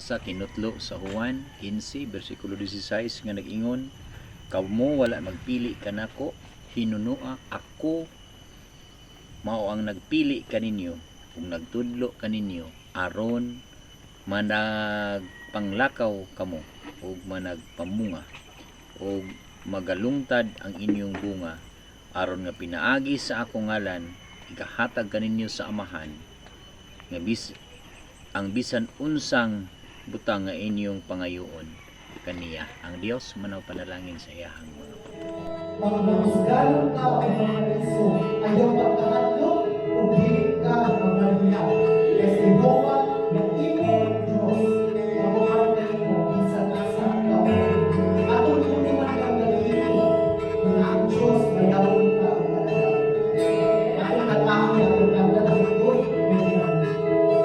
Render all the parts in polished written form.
Sa kinutlo sa Juan 15 bersikulo 16 nga nag-ingon, "Kamo wala magpili kanako, hinunoa ako mao ang nagpili kaninyo ug nagtudlo kaninyo aron managpanglakaw kamo ug managpamunga ug magalungtad ang inyong bunga, aron nga pinaagi sa akong ngalan ikahatag kaninyo sa Amahan nga ang bisan unsang butang nga inyong pangayoon kaniya." Ang Dios manaw panalangin sa iyahang mga Mga mahusganon ka o mga liso, ayaw magkahadlok ug dili ka mamaliha. Kay si Jehovah nga imong Diyos, mabuhat kanimo bisan asa ka moadto. Atong ginuman kang gabii, nga ang Diyos mayawon ka ug alagaw. Atong kantahan atong kanta na higod, may kinabuhi.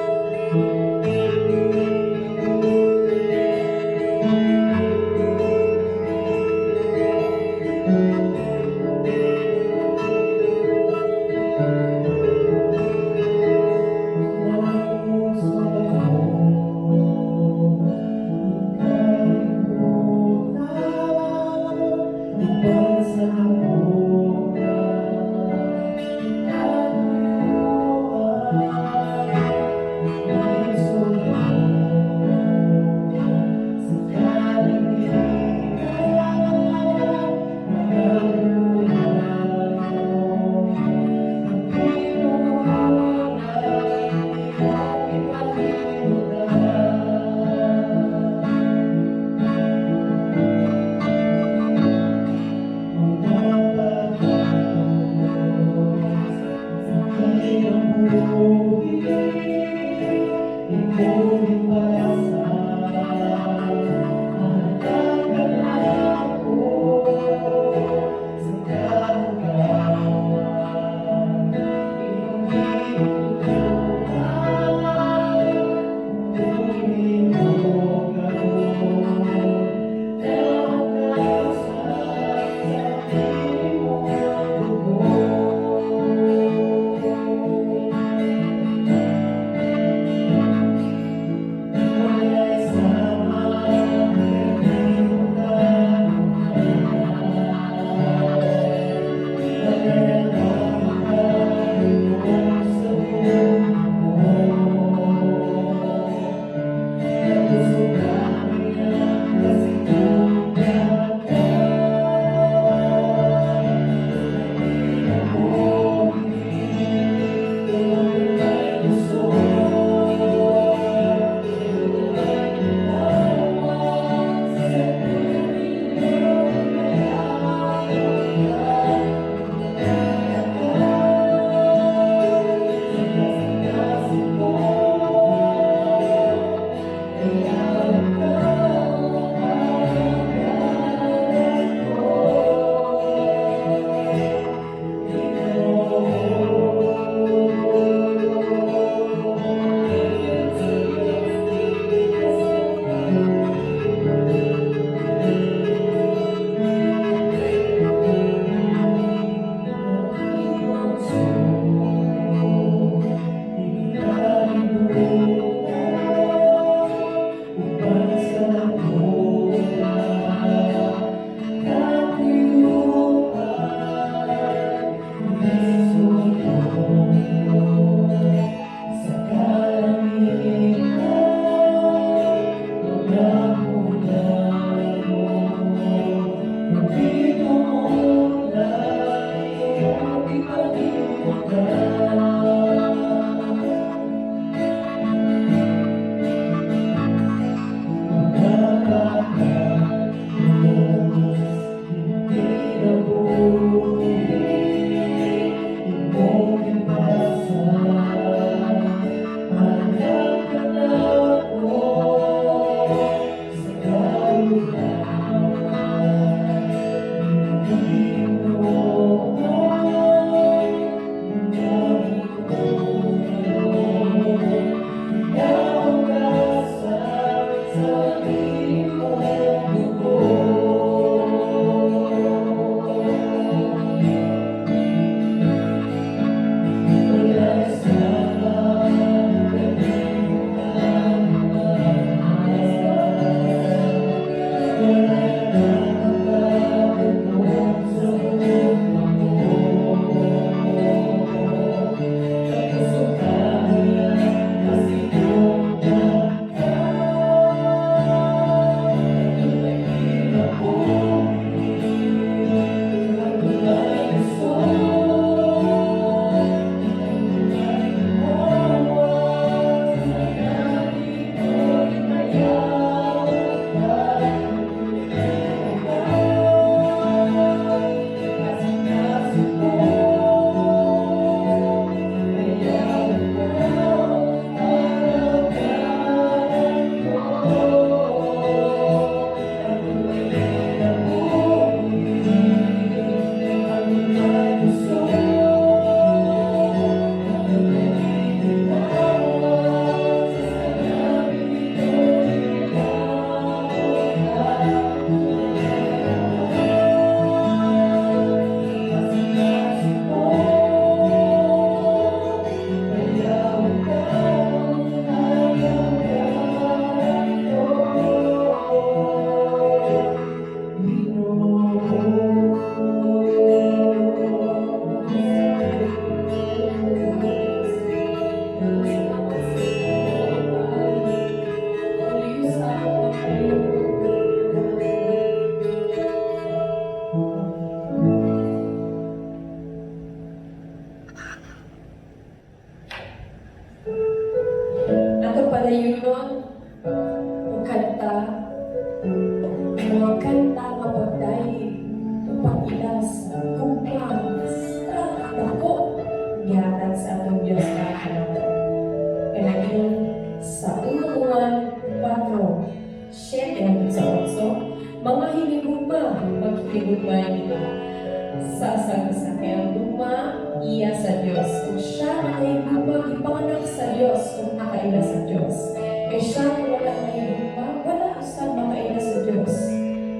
Kay siya nga wala may gugma, wala usab makaila sa Dios.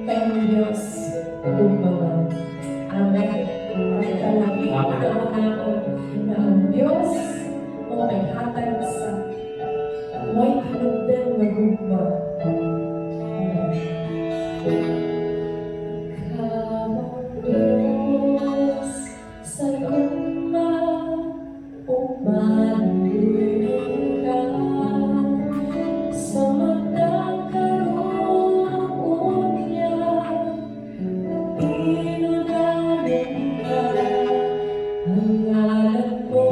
Kay ang Dios, gugma man. Amen. Ang nako nga ang Dios mao ay hatag sa way hinugdan nga gugma. Amen. Kamong Diyos sa gugma, umaluyon ka sa matang karon unya, tinudanon ka, ang ngalan mo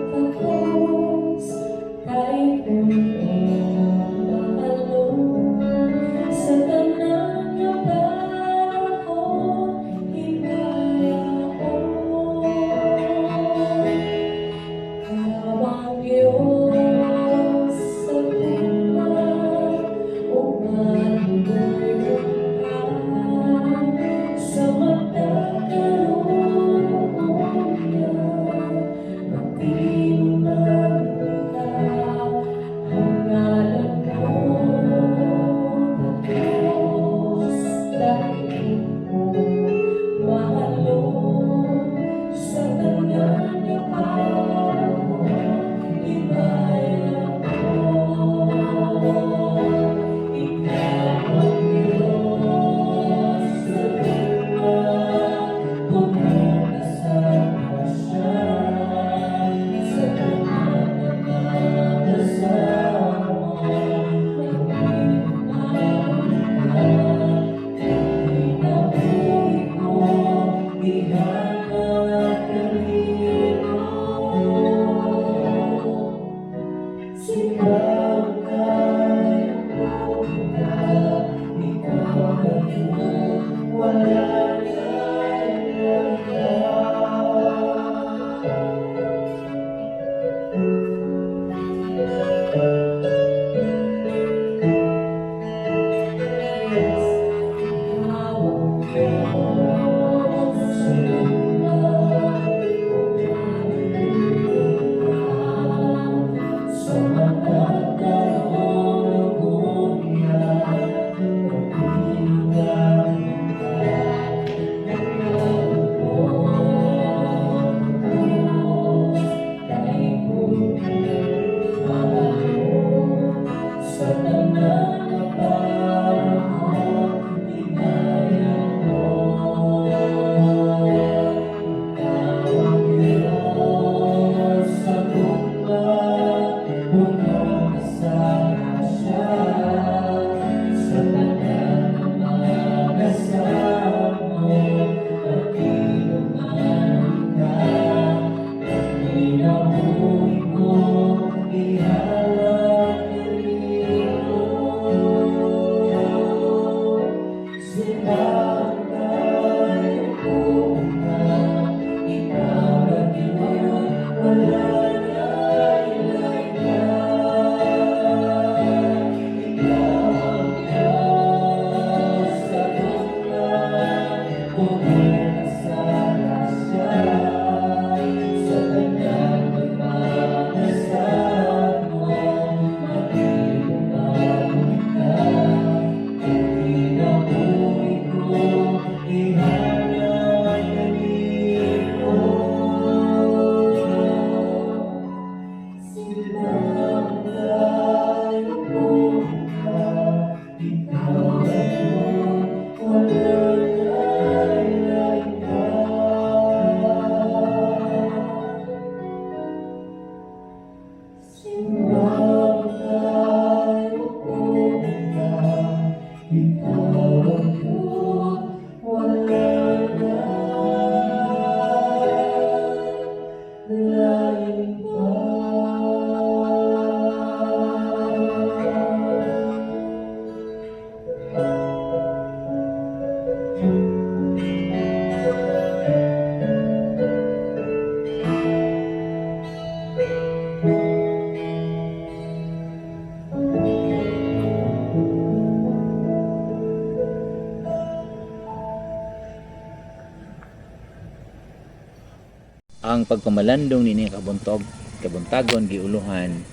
takos, kay mahalon sa tanan nga panahon, higayon. Kamang Diyos sa gugma, umaluyon ka sa matang karon unya, matinudanon ka, ang ngalan mo takos, dahil mahalon sa tanan nga panahon, higayon. Ikaw ang Diyos sa gugma, puno ka sa grasya, sa tanan nga mga kasama, matinudanon ka, kinabuhi ko, ihatag kanimo. Simbang ka, ikaw ang Diyos, wala na'y iba. Yes, ikaw ang Diyos sa gugma, umaluyon ka sa matang karon unya, matinudanon ka, ang ngalan mo takos, kay mahalon sa tanan nga panahon, higayon. Ikaw ang Diyos sa gugma, puno ka sa grasya, sa tanan nga mga kasama, matinudanon ka, ang kinabuhi ko, ihalad kanimo. Simbang ka, ikaw ang Diyos, wala na'y iba. Ikaw ang Diyos sa gugma, puno ka sa grasya, sa tanan nga mga kasama, matinudanon ka, ang kinabuhi ko, ihalad kanimo. Simbang ka, ikaw ang Diyos, wala na'y iba. Simbang ka, ikaw ang Diyos, wala na'y iba. Ang pagpamalandong niini kabuntog kabuntagon giuluhan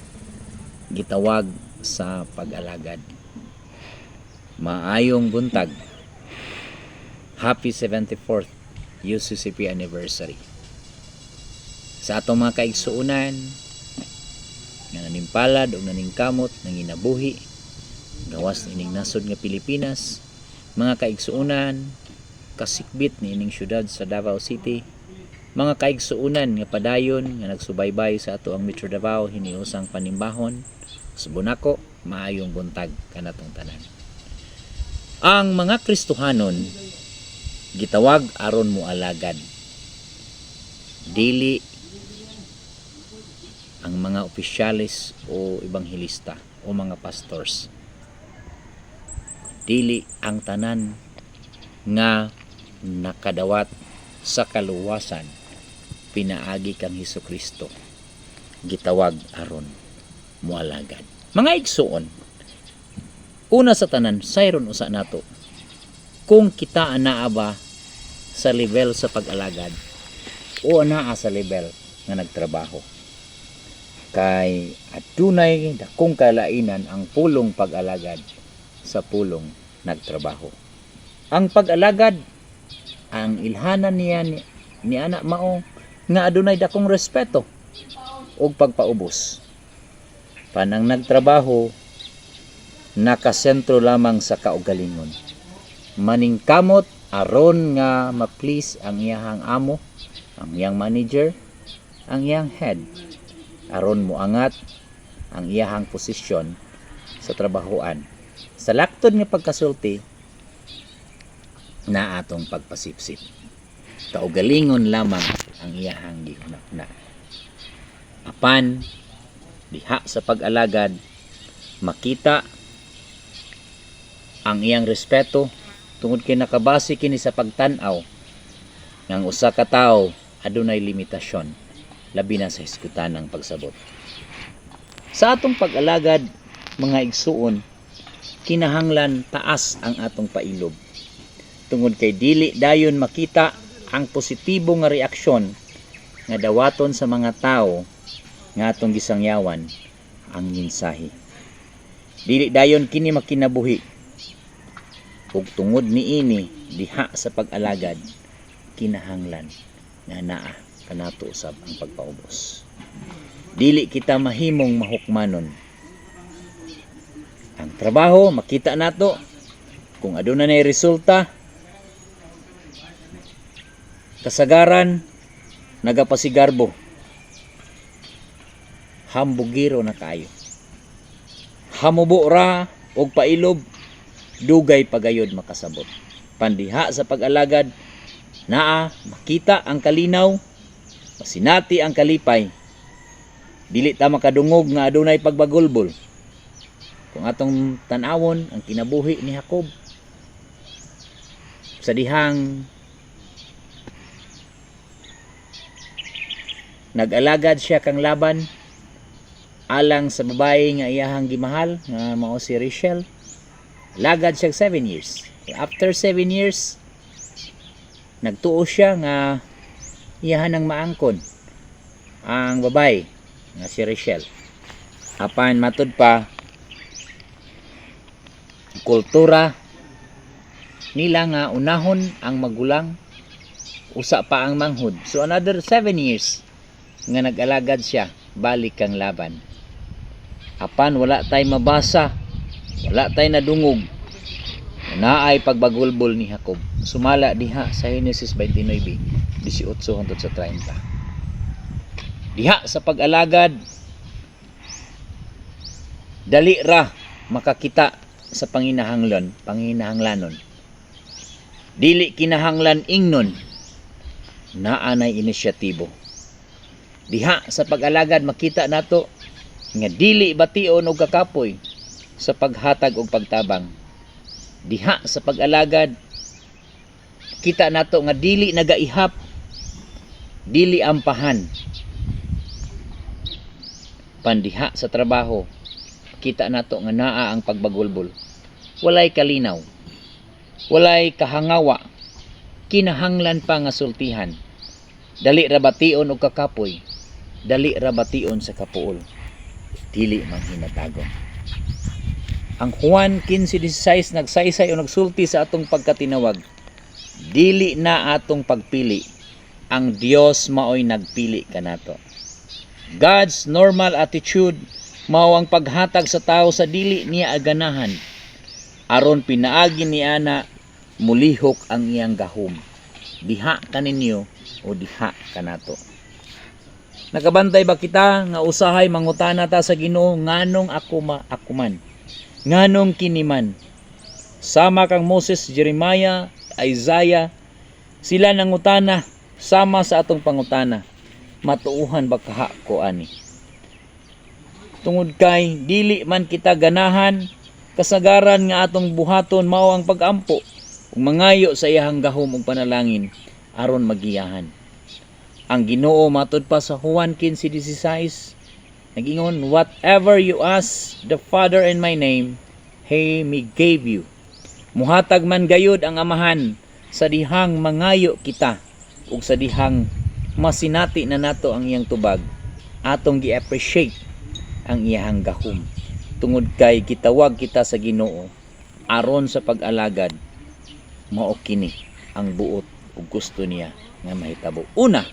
Gitawag sa pag-alagad. Maayong buntag. Happy 74th UCCP anniversary. Sa atong mga kaigsuonan nga nanimpalad o naningkamot nanginabuhi gawas ining nasod nga Pilipinas, mga kaigsuonan kasikbit niining syudad sa Davao City, mga kaigsuonan nga padayon nga nagsubaybay sa ato ang Metro Davao hiniusang panimbahon sa Bunako, maayong buntag kanatong tanan. Ang mga Kristohanon gitawag aron moalagad. Dili ang mga opisyales o ebanghelista o mga pastors. Dili ang tanan nga nakadawat sa kaluwasan pinaagi kang Hesukristo gitawag aron moalagad. Mga igsuon, una sa tanan, sayron usa nato kung kita anaa ba sa level sa pag-alagad o anaa sa level nga nagtrabaho. Kay adunay dakong kalainan ang pulong pag-alagad sa pulong nagtrabaho. Ang pag-alagad, ang ilhanan niya ni ana mao nga adunay dakong respeto ug pagpaubos. Panang nagtrabaho, nakasentro lamang sa kaugalingon. Maningkamot aron nga ma-please ang iyahang amo, ang iyang manager, ang iyang head, aron moangat ang iyahang posisyon sa trabahoan. Sa laktod nga pagkasulti na atong pagpasipsip. Kaugalingon lamang ang iyahang gihunahuna. Apan diha sa pag-alagad makita ang iyang respeto tungod kay nakabase kini sa pagtan-aw ng usa ka tawo adunay limitasyon, labi na sa hisgutan ng pagsabot. Sa atong pag-alagad, mga igsuon, kinahanglan taas ang atong pailob tungod kay dili dayon makita ang positibo nga reaksyon nga dawaton sa mga tawo nga atong gisangyawan ang mensahe. Dili dayon kini makinabuhi ug tungod niini diha sa pag-alagad kinahanglan nga naa kanato usab ang pagpaubos. Dili kita mahimong mahukmanon. Ang trabaho makita nato kung aduna nay resulta. Kasagaran nagapasigarbo, hambugiro na kaayo, hamubo ra og pailob, dugay pagayod makasabot. Pandiha sa pag-alagad, naa makita ang kalinaw, masinati ang kalipay. Dili ta makadungog nga adunay pagbagulbol. Kung atong tan-awon ang kinabuhi ni Jacob sa dihang nag-alagad siya kang Laban alang sa babae nga iyahang gimahal nga mao si Rachel, lagad siya 7 years. After 7 years, nagtuo siya nga iyahan ang maangkon ang babae nga si Rachel. Apan matud pa kultura nila nga unahon ang magulang, usa pa ang manghud. So another 7 years nga nag-alagad siya balik kang Laban. Apan wala tay mabasa, wala tay nadungog naay pagbagulbol ni Jacob sumala diha sa Genesis 29:18 hangtod sa 30. Diha sa pag-alagad, dali ra makakita sa panginahanglanon. Dili kinahanglan ingnon, naa nay inisyatibo. Diha sa pag-alagad makita nato nga dili bation og kakapoy sa paghatag og pagtabang. Diha sa pag-alagad kita nato nga dili nagaihap, dili ampahan. Pandiha sa trabaho kita nato nga naa ang pagbagulbol, walay kalinaw, walay kahangawa, kinahanglan pa nga sultihan, dali ra bation og kakapoy, dali ra bation sa kapuol. Dili manghinatagon. Ang Juan 15:16 nagsaysay o nagsulti sa atong pagkatinawag. Dili na atong pagpili. Ang Dios maoy nagpili kanato. God's normal attitude mao ang paghatag sa tao sa dili niya aganahan aron pinaagi ni ana mulihok ang iyang gahom diha kaninyo o diha kanato. Nakabantay ba kita nga usahay mangutana ta sa Ginoo, "Nganong ako ma, ako man? Nganong kini man?" Sama kang Moses, Jeremiah, Isaiah, sila nangutana sama sa atong pangutana. Matuuhan ba kaha ko ani? Tungod kay dili man kita ganahan, kasagaran nga atong buhaton mao ang pagampo ug mangayo sa iyahang gahom ug panalangin aron magiyahan. Ang Ginoo, matud pa sa Juan 15:16, nagingon, "Whatever you ask the Father in my name, He may give you." Muhatag man gayud ang Amahan sa dihang mangayo kita ug sa dihang masinati na nato ang iyang tubag, atong gi-appreciate ang iyahang gahom tungod kay gitawag kita sa Ginoo aron sa pag-alagad. Mao kini ang buot ug gusto niya nga mahitabo. Una,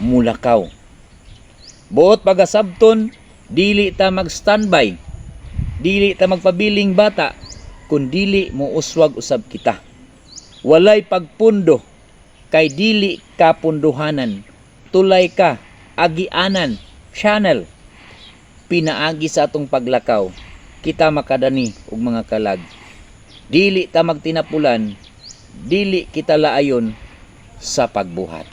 mulakaw. Buot pagasabton, dili ta mag-standby, dili ta magpabiling bata, kun dili mo uswag usab kita. Walay pagpundo kay dili ka punduhanan, tulay ka, agianan, channel. Pinaagi sa atong paglakaw kita makadani og mga kalag. Dili ta magtinapulan, dili kita laayon sa pagbuhat.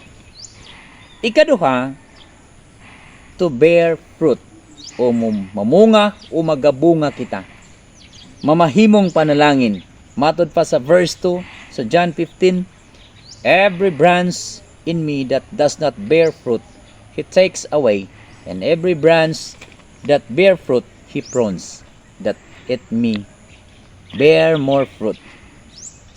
Ikaduha, to bear fruit o mamunga o magabunga kita. Mamahimong panalangin. Matod pa sa verse 2 sa John 15, "Every branch in me that does not bear fruit, He takes away, and every branch that bear fruit, He prunes, that it may bear more fruit."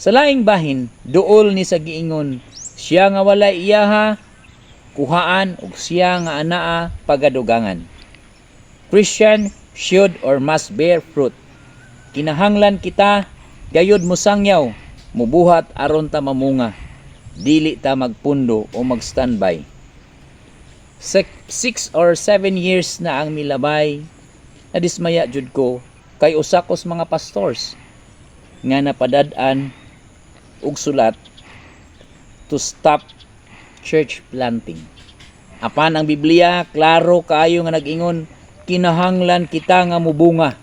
Sa laing bahin, duol ni sa giingon, siya nga walay iyaha, kuhaan, ug siya nga anaa pagadugangan. Christian should or must bear fruit. Kinahanglan kita gayud mosangyaw, mubuhat aron ta mamunga. Dili ta magpundo o mag-standby. 6 or 7 years na ang milabay, nadismaya jud ko kay usa kos mga pastors nga napadad-an og sulat to stop church planting. Apan ang Biblia klaro kaayo nga nag-ingon, kinahanglan kita nga mubunga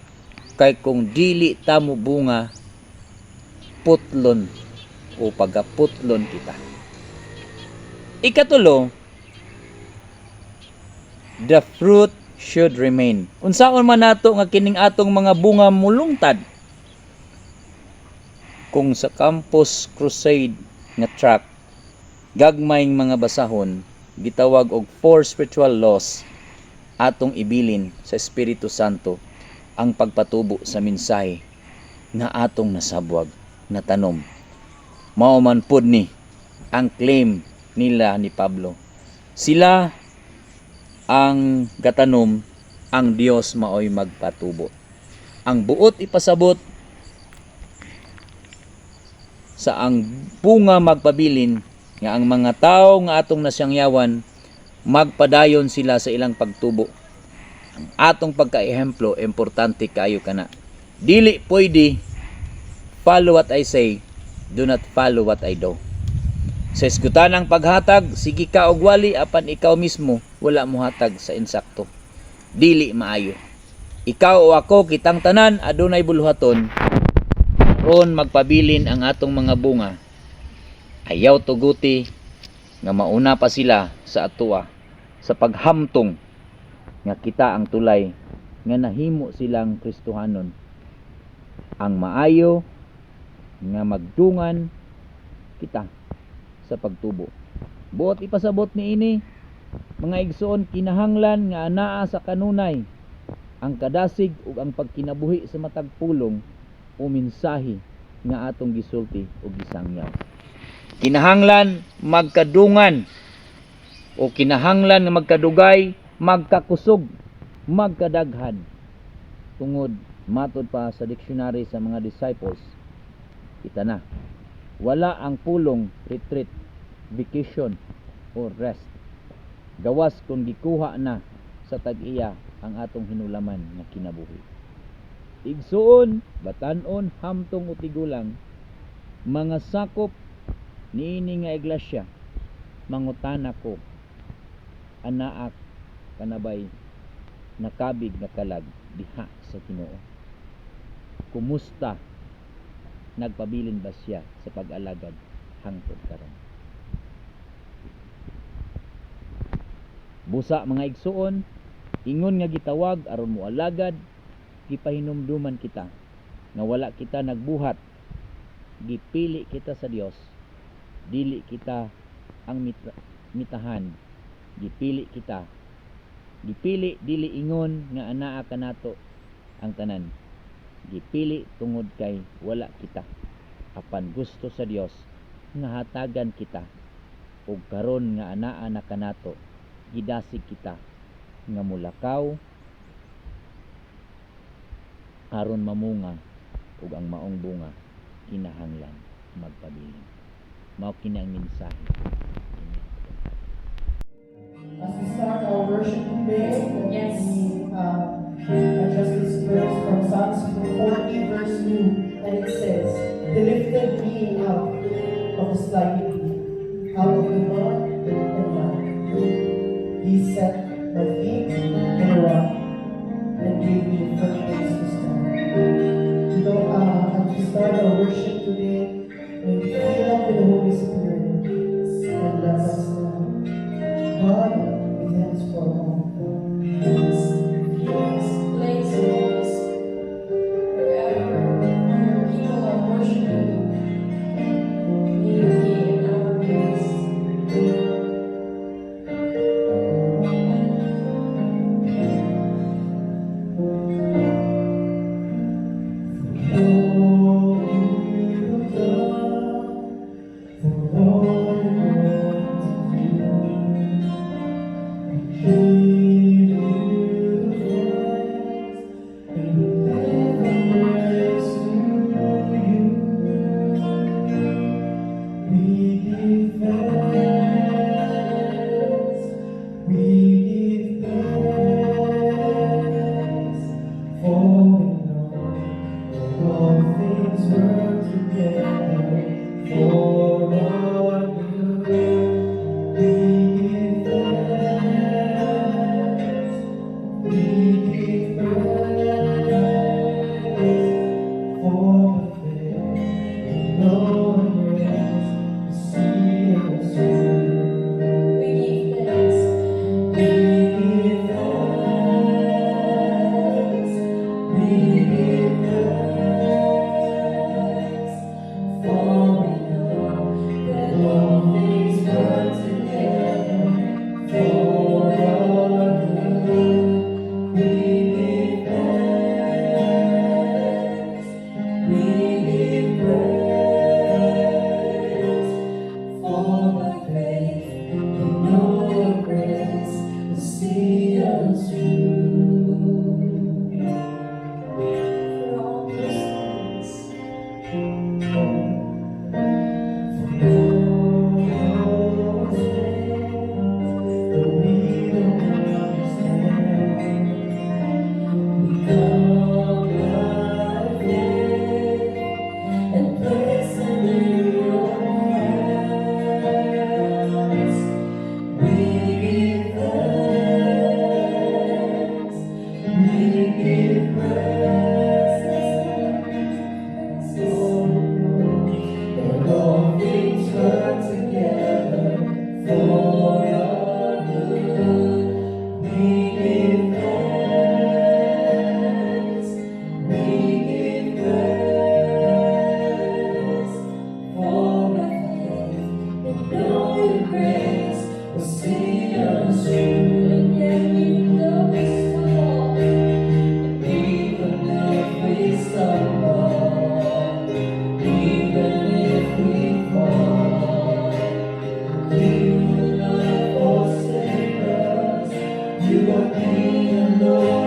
kay kung dili ta mubunga, putlon o pagaputlon kita. Ikatulo, the fruit should remain. Unsaon man nato nga kining atong mga bunga mulungtad? Kung sa Campus Crusade nga tract, gagmayng mga basahon, gitawag og four spiritual laws, atong ibilin sa Espiritu Santo ang pagpatubo sa mensahe nga atong nasabwag na tanom. Mao man pud ni ang claim nila ni Pablo. Sila ang gatanom, ang Dios maoy magpatubo. Ang buot ipasabot sa ang bunga magpabilin nga ang mga tao nga atong nasangyawan, magpadayon sila sa ilang pagtubo. Ang atong pagkaehemplo, importante kayo kana. Dili pwede follow what I say, do not follow what I do. Sa isgutan ang paghatag, sige ka og wali apan ikaw mismo wala mohatag sa insakto. Dili maayo. Ikaw o ako, kitang tanan adunay buluhaton aron magpabilin ang atong mga bunga. Ayaw tuguti nga mauna pa sila sa atoa sa paghamtong nga kita ang tulay nga nahimo silang Kristohanon. Ang maayo nga magdungan kita sa pagtubo. Buot ipasabot niini, mga igsoon, kinahanglan nga anaa sa kanunay ang kadasig ug ang pagkinabuhi sa matag pulong o mensahe nga atong gisulti o gisangyaw. Kinahanglan magkadungan o kinahanglan nga magkadugay, magkakusog. Magkadaghan tungod matod pa sa dictionary sa mga disciples, kita na wala ang pulong retreat, vacation or rest gawas kung gikuha na sa tag-iya ang atong hinulaman nga kinabuhi. Igsuon, batan-on, hamtong o tigulang, mga sakop niini nga iglesia, mangutana ko, anaa kanabay nakabig nga kalag diha sa Ginoo? Kumusta, nagpabilin ba siya sa pag-alagad hangtod karon? Busa, mga igsuon, ingon nga gitawag aron moalagad, gipahinumduman kita nga wala kita nagbuhat, gipili kita sa Dios. Dili kita ang mitahan, gipili kita. Gipili dili ingon nga anaa kanato ang tanan. Gipili tungod kay wala kita, apan gusto sa Dios nga hatagan kita, ug karon nga anaa na kanato, gidasig kita nga mulakaw aron mamunga, ug ang maong bunga kinahanglan magpabilin. Mao kini ang mensahe. As we start our worship today, let me address this verse from Psalms 40, verse 2, and it says, "He lifted me up of the slimy pit, out of the mud and mire. He set my feet on a rock and gave me a firm place to stand." As we start our worship today, may we fill up with the Holy Spirit and let us God be thanks for all. Yes, place us wherever your people are worshiping you. May you be in our midst. All you've done, for all you're going to do, we give you thanks and we lift our praise to you. We give thanks, we give thanks, for we know that all things work together for our good. We give thanks, we give praise, for the faith we know and grace to see us through. We give thanks. We give thanks, we give thanks, for we know That all things work together for our good. We give thanks, we give praise, for by faith we know your grace will see us through. For all those things. For all those things that we don't understand. We come by faith And place them in your hands. We give thanks, we give praise, that all things work together for our good. We give thanks, we give praise, for by faith We know your grace will see us through. And yet even though we stumble, And even if we stumble, even if we fall, you will not forsake us. You are King and Lord.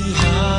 Amihan.